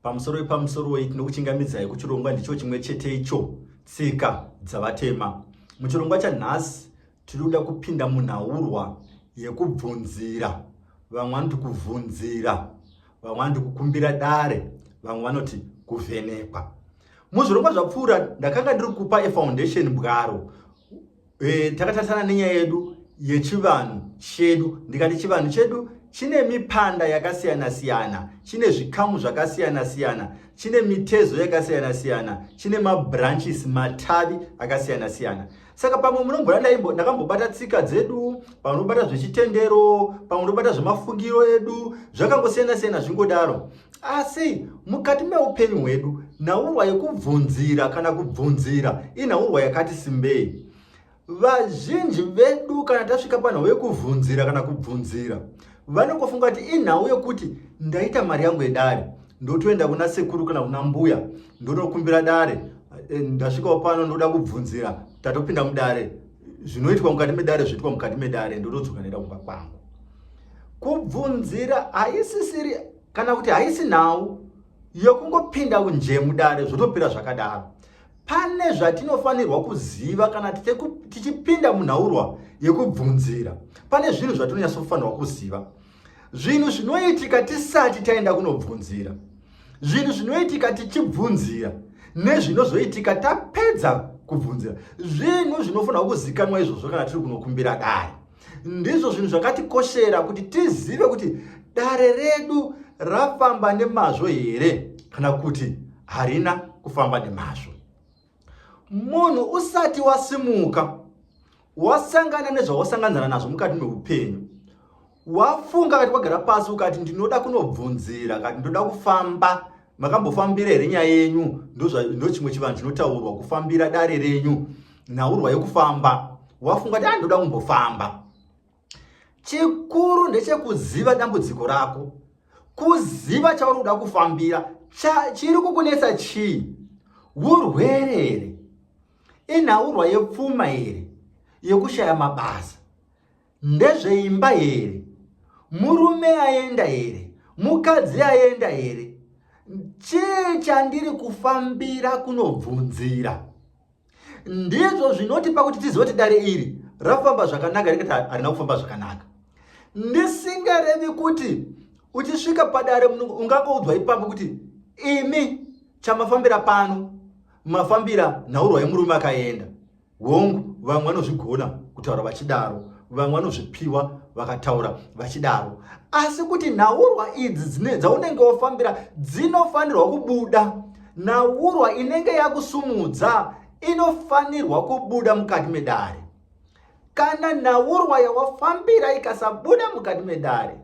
Pamusoro pamusoroi tinokuchingamidzai kuchirongwa ndicho chimwe chete icho tsika dzavatema. Muchirongwa chanhasi tiri kuda kupinda munhaurwa yekubvunzira. Vamwe vanoti kuvhunzira, vamwe vanoti kukumbira dare, vamwe vanoti kuvhenekwa. Muzvirongwa zvapfuura ndakanga ndiri kupa efoundation bwaro e, takatarisana nenyaya yedu yechivanhu chedu ndikati chivanhu chedu chine mipanda yakasiyana siyana chine zvikamu zvakasiyana siyana chine mitezo yakasiyana siyana chine mabranches matavi akasiyana siyana saka pamwe munombona ndakambobata tsika dzedu pamwe unobata zvechitendero pamwe unobata zvemafungiro edu zvakangosiyana siyana zvingodaro Asi mukati meupenyu hwedu, nhaurwa yekubvunzira kana kubvunzira inhaurwa yakati simbei. Vazhinji vedu kana tasvika panhau yekuvhunzira kana kubvunzira, vanongofunga kuti inhau yekuti ndaita mari yangu yedare, ndotoenda kuna sekuru kana kuna mbuya ndonokumbira dare, eh, ndasvikawo pano ndoda kubvunzira, tatopinda mudare, zvinoitwa mukati medare zvoitwa mukati medare, ndotodzoka ndoenda kumba kwangu. Kubvunzira haisisiri kana kuti haisi nhau yokungopinda nje mudare zvotopera zvakadaro. Pane zvatinofanirwa kuziva kana tichipinda munhaurwa yekubvunzira. Pane zvinhu zvatinonyatsofanirwa kuziva, zvinhu zvinoitika tisati taenda kunobvunzira, zvinhu zvinoitika tichibvunzira nezvinozoitika tapedza kubvunzira. Zvinhu zvinofanirwa kuzikanwa izvozvo kana tiri kunokumbira dare. Ndizvo zvinhu zvakatikoshera kuti tizive kuti dare redu rafamba nemazvo here kana kuti harina kufamba nemazvo. Munhu usati wasimuka wasangana nezvawasanganzana nazvo mukati meupenyu, wafunga kati wagara pasi ukati ndinoda kunobvunzira, kati ndoda kufamba. Makambofambira here nyaya yenyu? Ndo chimwe chivanhu chinotaurwa, kufambira dare renyu, nhaurwa yekufamba. Wafunga kuti ah, ndoda kumbofamba. Chikuru ndechekuziva dambudziko rako, kuziva chauri kuda kufambira, chiri kukunetsa chii? Urwere here? Inhaurwa yepfuma here? Yekushaya mabasa? Ndezveimba here? Murume aenda here? Mukadzi aenda here? Chii chandiri kufambira kunobvunzira? Ndizvo zvinotipa kuti tizive kuti dare iri rafamba zvakanaka rikati harina kufamba zvakanaka. Ndisingarevi kuti uchisvika padare ungangoudzwa ipapo kuti imi chamafambira pano mafambira nhaurwa yemurume akaenda. Hongu, vamwe vanozvigona kutaura vachidaro, vamwe vanozvipiwa vakataura vachidaro, asi kuti nhaurwa idzi dzaunenge wafambira dzinofanirwa kubuda. Nhaurwa inenge yakusumudza inofanirwa kubuda mukati medare. Kana nhaurwa yawafambira ikasabuda mukati medare,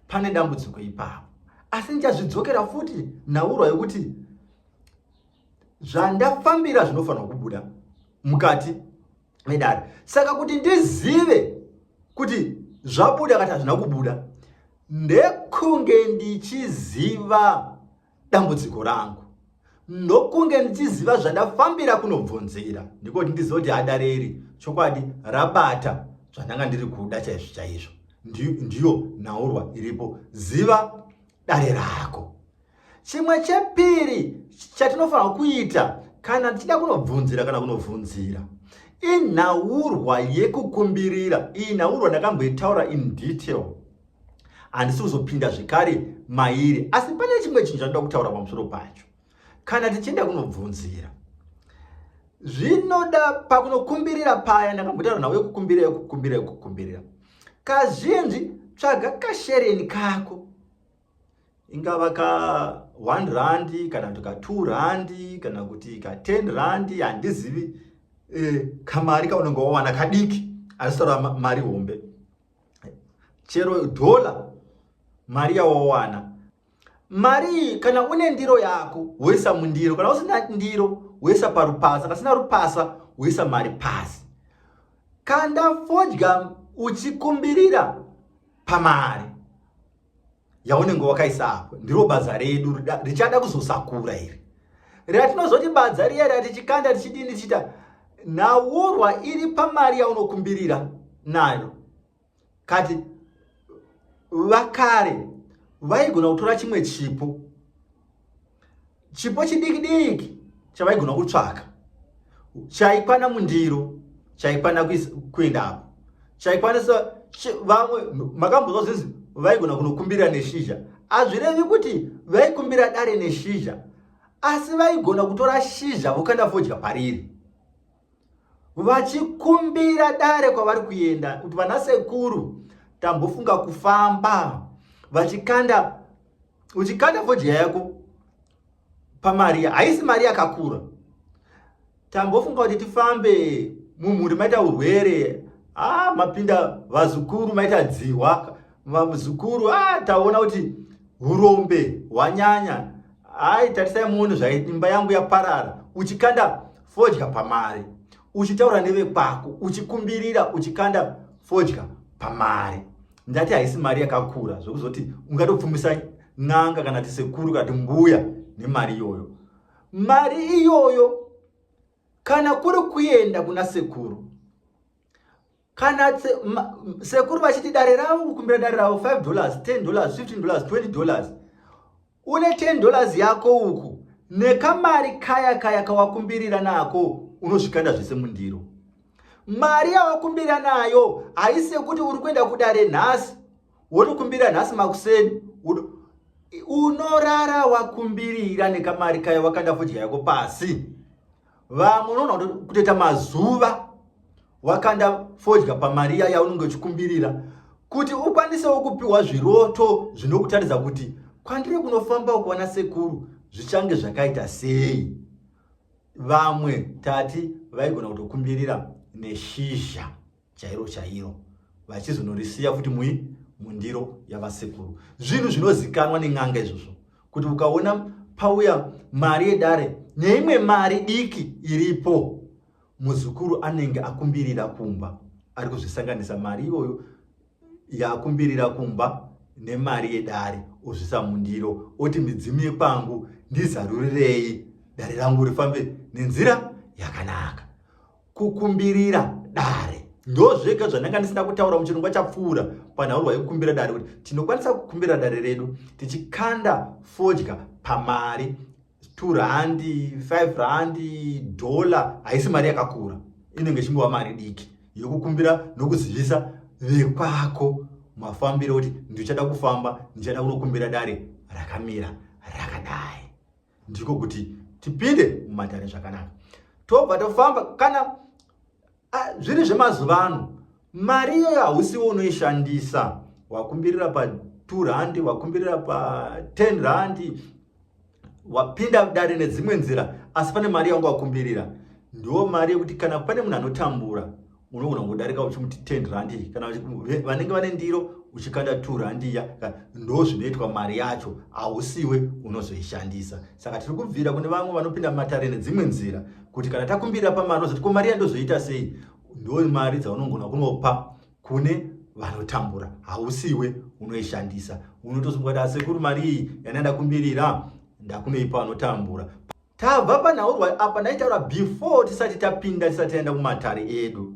pane dambudziko ipapo. Asi ndichazvidzokera futi nhaurwa yokuti zvandafambira zvinofanirwa kubuda mukati medare. Saka kuti ndizive kuti zvabuda kati hazvina kubuda, ndekunge ndichiziva dambudziko rangu, ndokunge ndichiziva zvandafambira kunobvunzira, ndiko kuti ndizive kuti adare iri chokwadi rabata zvandanga ndiri kuda chaizvo chaizvo. Ndiyo nhaurwa iripo. Ziva dare rako. Chimwe chepiri chatinofanira kuita kana tichida kunobvunzira kana kunovhunzira inhaurwa yekukumbirira. Iyi nhaurwa ndakamboitaura in detail, handisi kuzopinda zvekare mairi, asi pane chimwe chinhu chandinoda kutaura pamusoro pacho. Kana tichienda kunobvunzira, zvinoda pakunokumbirira paya, ndakambotaura nhau yekukumbirira yekukumbirira yekukumbirira. Kazhinji tsvaga kashereni kako, ingava ka 1 rand kana kuti ka 2 rand kana kuti ka 10 rand, handizivi e, kamari kaunenge wawana kadiki, asitaura mari hombe, chero dhola, mari yawawana. Mari iyi kana une ndiro yako woisa mundiro, kana usina ndiro woisa parupasa, kasina rupasa woisa mari pasi. Kanda fodya uchikumbirira pamari yaunenge wakaisa apo. Ndiro badza redu richada kuzosakura iri ratinozoti badza riya ratichikanda tichidini tichiita nhaurwa iri pamari yaunokumbirira nayo. Kati vakare vaigona kutora chimwe chipo. Chipo chidiki diki chavaigona kutsvaka chaikwana mundiro, chaikwana kuenda apo, chaikwanisa vamwe makambozwa zvinzi vaigona kunokumbira neshizha. Hazvirevi kuti vaikumbira dare neshizha, asi vaigona kutora shizha vokanda fodya pariri vachikumbira dare kwavari kuenda kuti vana sekuru tambofunga kufamba vachikanda uchikanda fodya yako pamari haisi mari yakakura tambofunga kuti tifambe mumhuri maita urwere ah, mapinda vazukuru maita dzihwa vazukuru ah, taona kuti urombe hwanyanya ai tarisai muone zvaimba yangu yaparara uchikanda fodya pamari uchitaura nevekwako uchikumbirira uchikanda fodya pamari ndati haisi mari yakakura zvekuzoti ungatopfumisa n'anga kana ti sekuru kana ti mbuya nemari iyoyo mari iyoyo kana kuri kuenda kuna sekuru kana sekuru vachiti dare ravo kukumbira dare ravo 5 dollars 10 dollars 15 dollars 20 dollars une 10 dollars yako uku nekamari kaya kaya kawakumbirira nako unozvikanda zvese mundiro mari yawakumbira nayo haisi yekuti uri kuenda kudare nhasi wotokumbira nhasi makuseni unorara wakumbirira nekamari kaya wakanda fodya yako pasi vamwe unoona kutoita mazuva wakanda fodya pamari iya yaunenge uchikumbirira kuti ukwanisewo kupiwa zviroto zvinokutaridza kuti kwandiri kunofamba ukuwana sekuru zvichange zvakaita sei vamwe tati vaigona kutokumbirira neshizha chairo chairo vachizonorisiya futi mui mundiro yavasekuru zvinhu zvinozikanwa nen'anga izvozvo kuti ukaona pauya mari yedare neimwe mari diki iripo muzukuru anenge akumbirira kumba ari kuzvisanganisa mari iyoyo yakumbirira kumba nemari yedare ozvisa mundiro oti midzimu yekwangu ndizarurirei dare rangu rifambe nenzira yakanaka kukumbirira dare ndozvega zvandanga ndisina kutaura muchirongwa chapfuura panhaurwa yekukumbira dare kuti tinokwanisa kukumbira dare redu tichikanda fodya pamari 2 randi 5 randi dhola haisi mari yakakura inenge ichingova mari diki yekukumbira nokuzivisa vekwako mafambiro kuti ndichada kufamba ndichada kunokumbira dare rakamira rakadai ndiko kuti tipinde mumatare zvakanaka tobva tofamba kana zviri zvemazuva ano mari iyoyo hausiwo unoishandisa wakumbirira pa 2 rand wakumbirira pa 10 rand wapinda dare nedzimwe nzira asi pane mari yaunga wakumbirira ndiwo mari yekuti kana pane munhu anotambura unogona kungodarika uchimuti 10 rand kana vanenge vane ndiro uchikanda 2 rand iya ndo zvinoitwa mari yacho hausiwe unozoishandisa saka tiri kubvira kune vamwe vanopinda mumatare nedzimwe nzira kuti kana takumbirira pamari ozoti ko mari yandozoita sei ndo mari dzaunogona kunopa kune vanotambura hausiwe unoishandisa unotosungwa kuti asekuru mari iyi yandanga ndakumbirira ndakunoipa vanotambura tabva panhaurwa apa ndaitaura before tisati tapinda tisati taenda kumatare edu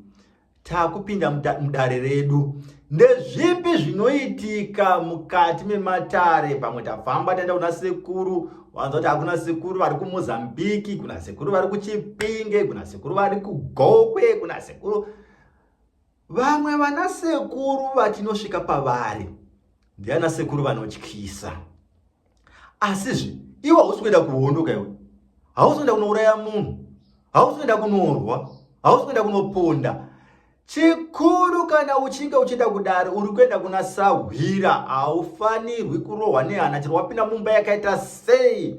takupinda mudare redu ndezvipi zvinoitika mukati mematare pamwe tafamba taenda kuna sekuru wanzwa kuti hakuna sekuru vari kumozambiki kuna sekuru vari kuchipinge kuna sekuru vari kugokwe kuna sekuru vamwe vana sekuru vatinosvika pavari ndiana sekuru vanotyisa asizve iwe hausi kuenda kuhondo ka iwe hausi kuenda kunouraya munhu hausi kuenda kunorwa hausi kuenda kunoponda chikuru kana uchinge uchienda kudare uri kuenda kuna sahwira haufanirwi kurohwa nehana chero wapinda mumba yakaita sei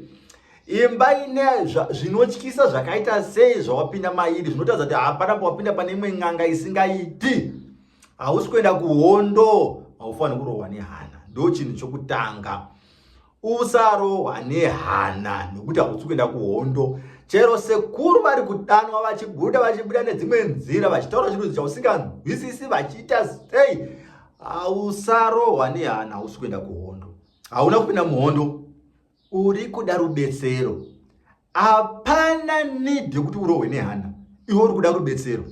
imba ine zvinotyisa zvakaita sei zvawapinda mairi zvinotaridza kuti hapana pawapinda pane imwe n'anga isingaiti hausi kuenda kuhondo haufaniri kurohwa nehana ndo chinhu chokutanga usarohwa nehana nokuti hausi kuenda kuhondo chero sekuru vari kudanwa vachibuda vachibuda nedzimwe nzira vachitaura chinhu chausinganzwisisi vachiita sei hausarohwa nehana hausi kuenda kuhondo hauna kupinda muhondo uri kuda rubetsero hapana need yekuti urohwe nehana iwe uri kuda rubetsero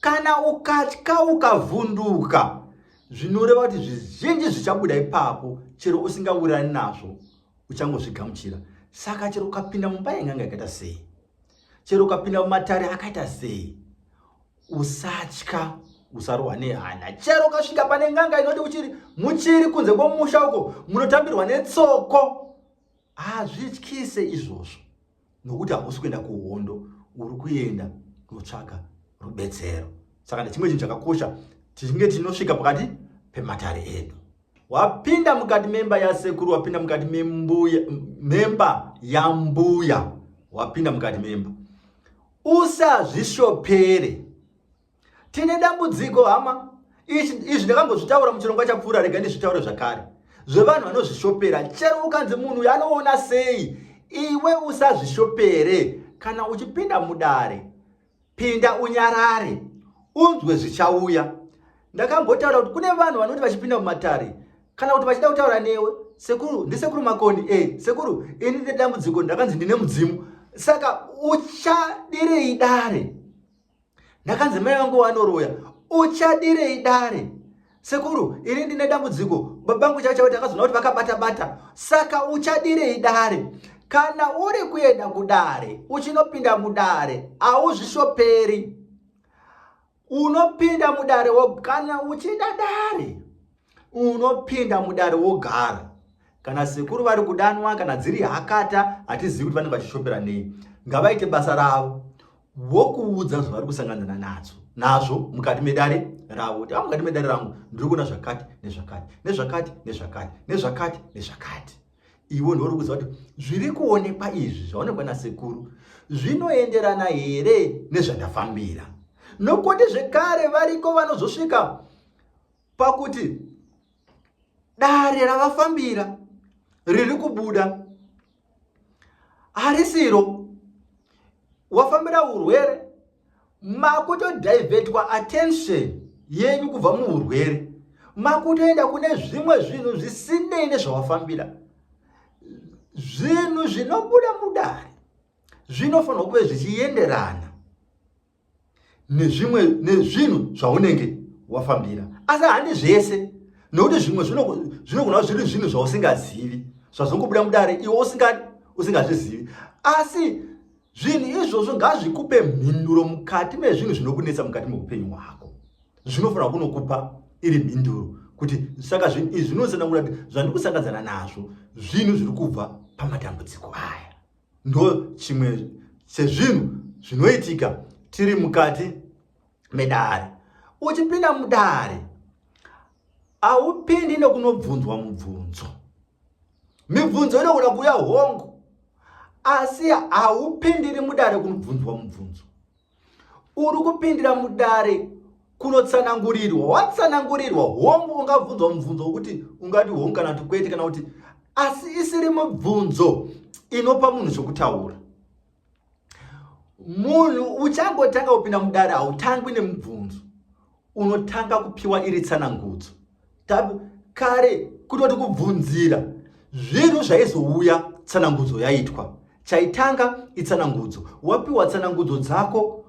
kana ukatya ukavhunduka zvinoreva kuti zvizhinji zvichabuda ipapo chero usingawirirani nazvo uchangozvigamuchira Saka chero ukapinda mumba yen'anga yakaita sei, chero ukapinda mumatare akaita sei, usatya, usarohwa nehana. Chero ukasvika pane n'anga inoti uchiri muchiri kunze kwomusha uko munotambirwa netsoko, hazvityise izvozvo, nokuti hausi kuenda kuhondo, uri kuenda kunotsvaka rubetsero. Saka ndechimwe chinhu chakakosha tichinge tinosvika pakati pematare edu. Wapinda mukati memba yasekuru, wapinda mukati membuya, memba yambuya, wapinda mukati memba, usazvishopere. Tine dambudziko hama, izvi ndakambozvitaura muchirongwa chapfuura, rega ndizvitaure zvakare, zvevanhu vanozvishopera. Chero ukanzi munhu uyu anoona sei, iwe usazvishopere. Kana uchipinda mudare, pinda unyarare, unzwe zvichauya. Ndakambotaura kuti kune vanhu vanoti vachipinda mumatare kana kuti vachida kutaura newe, sekuru, ndisekuru Makoni, e sekuru, ini ndine dambudziko, ndakanzi ndine mudzimu, saka uchadirei dare? Ndakanzi mai vangu vanoroya, uchadirei dare? Sekuru, ini ndine dambudziko, babangu chaivo chaivo takazoona kuti vakabata bata, saka uchadirei dare? Kana uri kuenda kudare, uchinopinda mudare, hauzvishoperi. Unopinda mudare, kana uchida dare, unopinda mudare wogara. Kana sekuru vari kudanwa, kana dziri hakata, hatizivi kuti vanenge vachishopera nei, ngavaite basa ravo, vokuudza zvavari kusanganana nadzo nazvo mukati medare ravo, kuti mukati medare rangu ndiri kuona zvakati nezvakati nezvakati nezvakati nezvakati nezvakati. Iwe ndiuri kuziva kuti zviri kuonekwa izvi zvaonekwa nasekuru zvinoenderana here nezvandafambira. Nokuti zvekare variko vanozosvika pakuti dare ravafambira riri kubuda harisiro, wafambira urwere, makutodhivhetwa attention yenyu kubva muurwere, makutoenda kune zvimwe zvinhu zvisinei nezvawafambira. Zvinhu zvinobuda mudare zvinofanirwa kuve zvichienderana nezvimwe nezvinhu zvaunenge wafambira, asi handi zvese, nokuti zvimwe zvinogona zviri zvinhu zvausingazivi zvazongobuda mudare iwe usingazvizivi. Asi zvinhu izvozvo ngazvikupe mhinduro mukati mezvinhu zvinokunetsa mukati meupenyu hwako. Zvinofanira kunokupa iri mhinduro kuti saka zvinhu izvi zvinotsanangura kuti zvandiri kusanganzana nazvo zvinhu zviri kubva pamatambudziko aya. Ndo chimwe chezvinhu zvinoitika tiri mukati medare. Uchipinda mudare, haupindi nekunobvunzwa mubvunzo. Mibvunzo inogona kuuya, hongu, asi haupindiri mudare kunobvunzwa mubvunzo. Uri kupindira mudare kunotsanangurirwa. Watsanangurirwa, hongu, ungabvunzwa mubvunzo wekuti ungati hongu kana kuti kwete, kana kuti asi, isiri mibvunzo inopa munhu zvokutaura. Munhu uchangotanga kupinda mudare, hautangwi nemubvunzo, unotanga kupiwa iri tsanangudzo. Kare kutoti kubvunzira zvinhu zvaizouya tsanangudzo yaitwa. Chaitanga itsanangudzo. Wapiwa tsanangudzo dzako,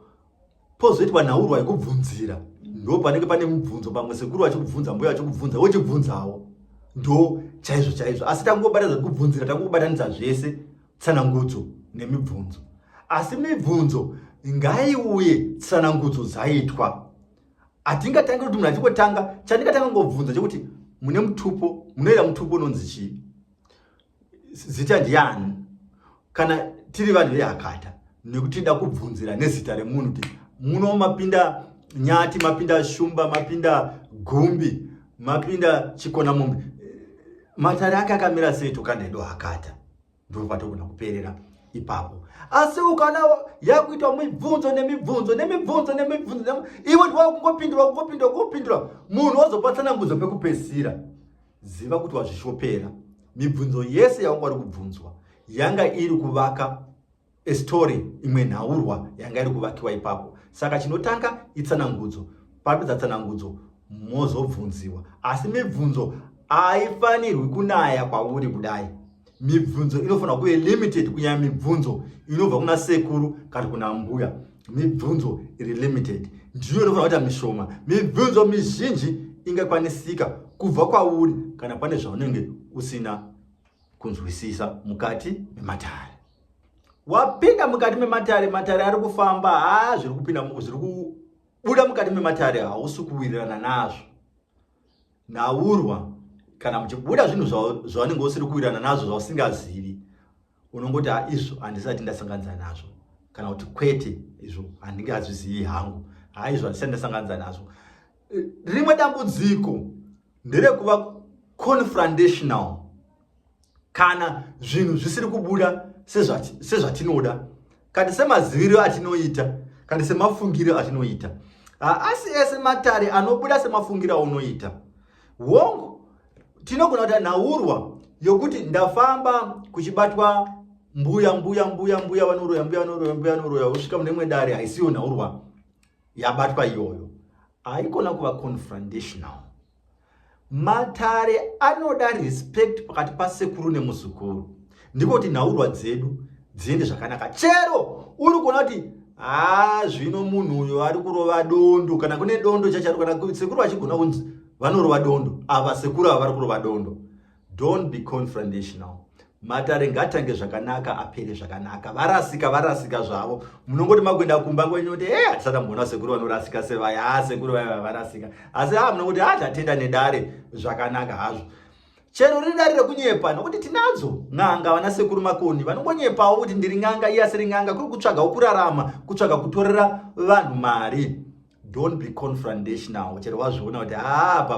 pozoitwa nhaurwa yekubvunzira. Ndo panenge pane mubvunzo, pamwe sekuru vachikubvunza, mbuya vachikubvunza, wochibvunzawo. Ndo chaizvo chaizvo. Asi tangobatanidza kubvunzira, tangobatanidza zvese, tsanangudzo nemibvunzo. Asi mibvunzo ngaiuye tsanangudzo dzaitwa. Hatingatangi kuti munhu achingotanga. Chandingatanga ngobvunza chekuti mune mutupo, munoita mutupo unonzi chii, zita ndiani, kana tiri vanhu vehakata, nekuti tida kubvunzira nezita remunhu kuti muno mapinda nyati, mapinda shumba, mapinda gumbi, mapinda chikona mombe, matare ake akamira sei, tokanda edu hakata, ndo patogona kuperera ipapo. Asi ukana yakuitwa mibvunzo nemibvunzo nemibvunzo nemibvunzo, iwe ndiwa kungopindura kungopindura kungopindura, munhu wazopa tsanangudzo pekupedzisira, ziva kuti wazvishopera. Mibvunzo yese yawanga uri kubvunzwa yanga iri kuvaka story, imwe nhaurwa yanga iri kuvakiwa ipapo. Saka chinotanga itsanangudzo. Papedza tsanangudzo, mozobvunziwa. Asi mibvunzo haifanirwi kunaya kwauri kudai. Mibvunzo inofanira kuve limited, kunyanya mibvunzo inobva kuna sekuru kana kuna mbuya. Mibvunzo iri limited ndiyo inofanira kuita mishoma. Mibvunzo mizhinji ingakwanisika kubva kwauri kana pane zvaunenge usina. kunzwisisa mukati mematare. Wapinda mukati mematare, matare ari kufamba, haa zviri kupinda, zviri kubuda mukati mematare hausi kuwirirana nazvo. Nhaurwa kana muchibuda zvinhu zvaunenge usiri kuwirirana nazvo zvausingazivi, unongoti ha izvo handisati ndasanganidza nazvo, kana kuti kwete izvo handingazvizivi hangu, ha izvo handisati ndasanganidza nazvo. Rimwe dambudziko nderekuva confrontational kana zvinhu zvisiri kubuda sezvatinoda kana semaziviro atinoita kana semafungiro atinoita. Haasi ese matare anobuda semafungiro aunoita. Hongu, tinogona kuita nhaurwa yokuti ndafamba kuchibatwa mbuya mbuya mbuya mbuya vanoroya mbuya vanoroya mbuya vanoroya, wosvika mune imwe dare haisiyo nhaurwa yabatwa iyoyo. Haikona kuva confrontational. Matare anoda respect pakati pasekuru nemuzukuru, ndiko kuti nhaurwa dzedu dziende zvakanaka. Chero uri kuona kuti haa zvino munhu uyo ari kurova dondo, kana kune dondo chacharo, kana sekuru vachigona kunzi vanorova dondo, ava sekuru ava vari kurova dondo. Don't be confrontational. Matare ngatange zvakanaka apere zvakanaka. Varasika varasika zvavo, munongoti makuenda kumba kwenyu kuti e hatisati tamboona sekuru vanorasika sevaya, a sekuru vaya varasika, asi a munongoti a tatenda nedare zvakanaka hazvo. Chero riri dare rekunyepa, nokuti tinadzo n'anga vana sekuru Makoni vanongonyepawo kuti ndiri n'anga, iye asiri n'anga, kuri kutsvagawo kurarama, kutsvaga kutorera vanhu mari. Don't be confrontational. Chero wazviona kuti haa apa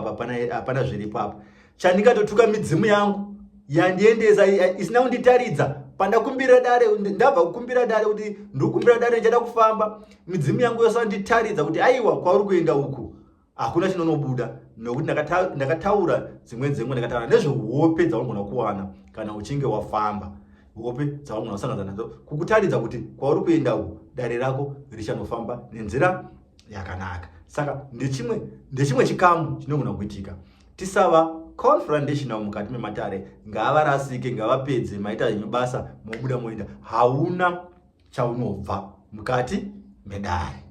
hapana zviripo apa, chandingatotuka midzimu yangu yandiendesa isina kunditaridza pandakumbira dare, ndabva kukumbira dare kuti ndikukumbira dare ndichada kufamba, midzimu yangu yosanditaridza kuti aiwa kwauri kuenda uku hakuna chinonobuda, nokuti ndakataura dzimweni dzenguva, ndakataura nezvehope dzaunogona kuwana kana uchinge wafamba, hope dzaunogona kusanganza nadzo kukutaridza kuti kwauri kuenda uku dare rako richanofamba nenzira yakanaka. Saka ndechimwe chikamu chinogona kuitika. Tisava confrontational mukati mematare. Ngavarasike, ngavapedze, maita henyu basa, mobuda moenda, hauna chaunobva mukati medare.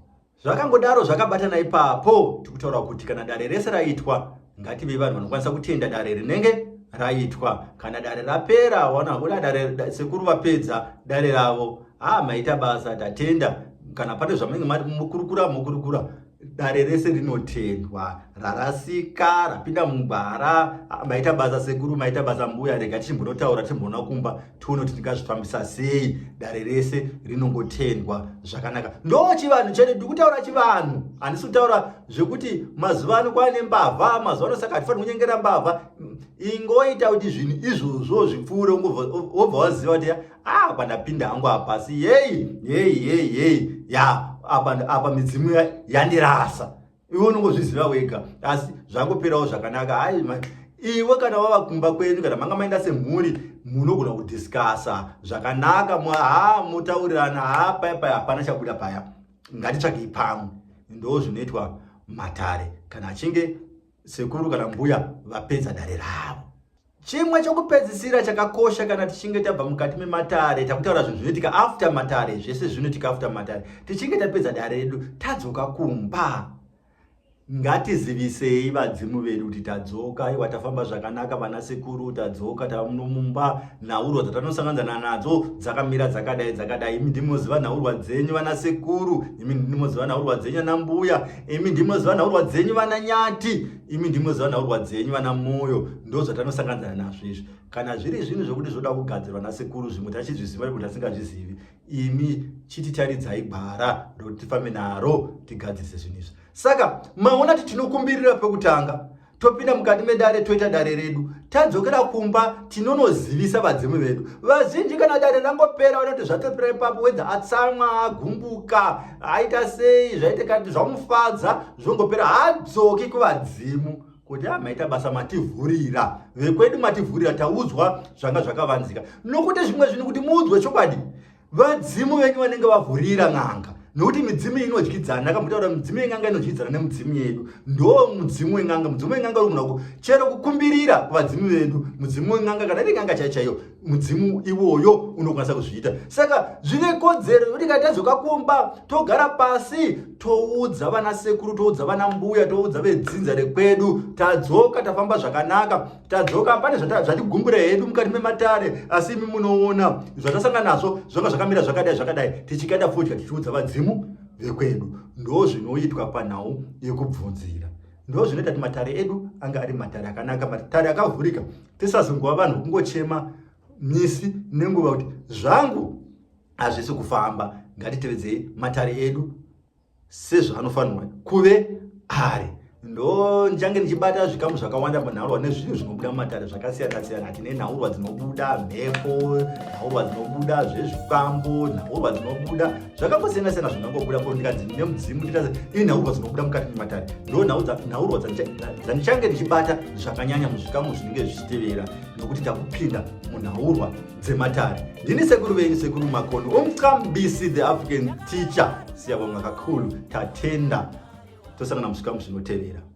Zvakangodaro zvakabatana ipapo, tikutaura kuti kana dare rese raitwa, ngative vanhu vanokwanisa kutenda dare rinenge raitwa. Kana dare rapera, wana kuda dare, sekuru vapedza dare ravo, ah maita basa, tatenda. Kana pane zvamunenge mukurukura, mukurukura, dare rese rinotendwa. Rarasika, rapinda mugwara, maita basa sekuru, maita basa mbuya, rega tichimbonotaura, tichimboona kumba, tione kuti tingazvifambisa sei. Dare rese rinongotendwa zvakanaka. Ndo chivanhu chedu, ndiri kutaura chivanhu, handisi kutaura zvekuti mazuva ano kwaane mbavha, mazuva ano saka hatifaniri kunyengera mbavha. Ingoita kuti zvinhu izvozvo zvipfuure, wobva waziva kuti ah pandapinda hangu apa, asi yeyi yeyi yeyi yeyi ya apa apa midzimu yandirasa. Iwe unongozviziva wega, asi zvangoperawo zvakanaka. Hai iwe kana wava kumba kwenyu, kana manga maenda semhuri, munogona kudhiskasa zvakanaka, ha motaurirana, ha paya paya hapana chabuda paya, ngatitsvagei pamwe. Ndo zvinoitwa matare kana achinge sekuru kana mbuya vapedza dare ravo. Chimwe chokupedzisira chakakosha kana tichinge tabva mukati mematare, takutaura zvinhu zvinoitika after matare, zvese zvinoitika after matare. Tichinge tapedza dare redu, tadzoka kumba, ngatizivisei vadzimu vedu kuti tadzoka, aiwa tafamba zvakanaka vana sekuru, tadzoka tava mumba, nhaurwa dzatanosanganzana nadzo dzakamira dzakadai dzakadai. Imi ndimoziva nhaurwa dzenyu vana sekuru, imi ndimoziva nhaurwa dzenyu ana mbuya, imi ndimoziva nhaurwa dzenyu vana nyati, imi ndimoziva nhaurwa dzenyu vana moyo. Ndo zvatanosanganzana nazvo izvi. Kana zviri zvinhu zvokuti zvoda kugadzirwa nasekuru, zvimwe tachizviziva kuti tasingazvizivi, imi chititaridzai gwara rokuti tifambe naro tigadzirise zvinhu izvi. Saka maona kuti tinokumbirira pekutanga, topinda mukati medare, toita dare redu, tadzokera kumba tinonozivisa vadzimu vedu. Vazhinji kana dare rangopera vanoti zvatopera ipapo, wedza atsamwa, agumbuka, aita sei, zvaita kati zvamufadza, zvongopera, haadzoki kuvadzimu kuti a maita basa, mativhurira vekwedu, mativhurira, taudzwa zvanga zvakavanzika. Nokuti zvimwe zvinhu kuti muudzwe chokwadi, vadzimu venyu vanenge vavhurira n'anga, nokuti midzimu inodyidzana. Ndakambotaura midzimu yen'anga inodyidzana nemudzimu yedu. Ndo mudzimu wen'anga, mudzimu wen'anga uri munhu chero kukumbirira kuvadzimu vedu. Mudzimu wen'anga kana iri n'anga chaiyo chaiyo, Mudzimu iwoyo unokwanisa kuzviita. Saka zvine kodzero yekuti kana tadzoka kumba togara pasi, toudza vana sekuru, toudza vana mbuya, toudza vedzinza rekwedu, tadzoka, tafamba zvakanaka, tadzoka, pane zvatigumbura hedu mukati mematare, asi imi munoona zvatasangana nazvo zvanga zvakamira zvakadai zvakadai, tichikanda fodya, tichiudza vadzimu vekwedu. Ndo zvinoitwa panhau yekubvunzira. Ndo zvinoita kuti matare edu anga ari matare akanaka, matare akavhurika, tisazongova vanhu kungochema misi nenguva kuti zvangu hazvisi kufamba. Ngatitevedzei matare edu sezvaanofanirwa kuve ari. Ndo ndichange ndichibata zvikamu zvakawanda munhaurwa nezvinhu zvinobuda mumatare zvakasiyana siyana. Tine nhaurwa dzinobuda mhepo, nhaurwa dzinobuda zvezvikwambo, nhaurwa dzinobuda zvakangosiyana siyana zvingangobuda ko ndikanzi ndine mudzimu nditaze inhaurwa dzinobuda mukati mematare. Ndo nhaurwa dzandichange ndichibata zvakanyanya muzvikamu zvinenge zvichitevera, nokuti takupinda munhaurwa dzematare. Ndini sekuru venyu, Sekuru Makono, umcambisi, the African teacher. Siyabonga kakhulu, tatenda, tosangana muzvikamu zvinotevera.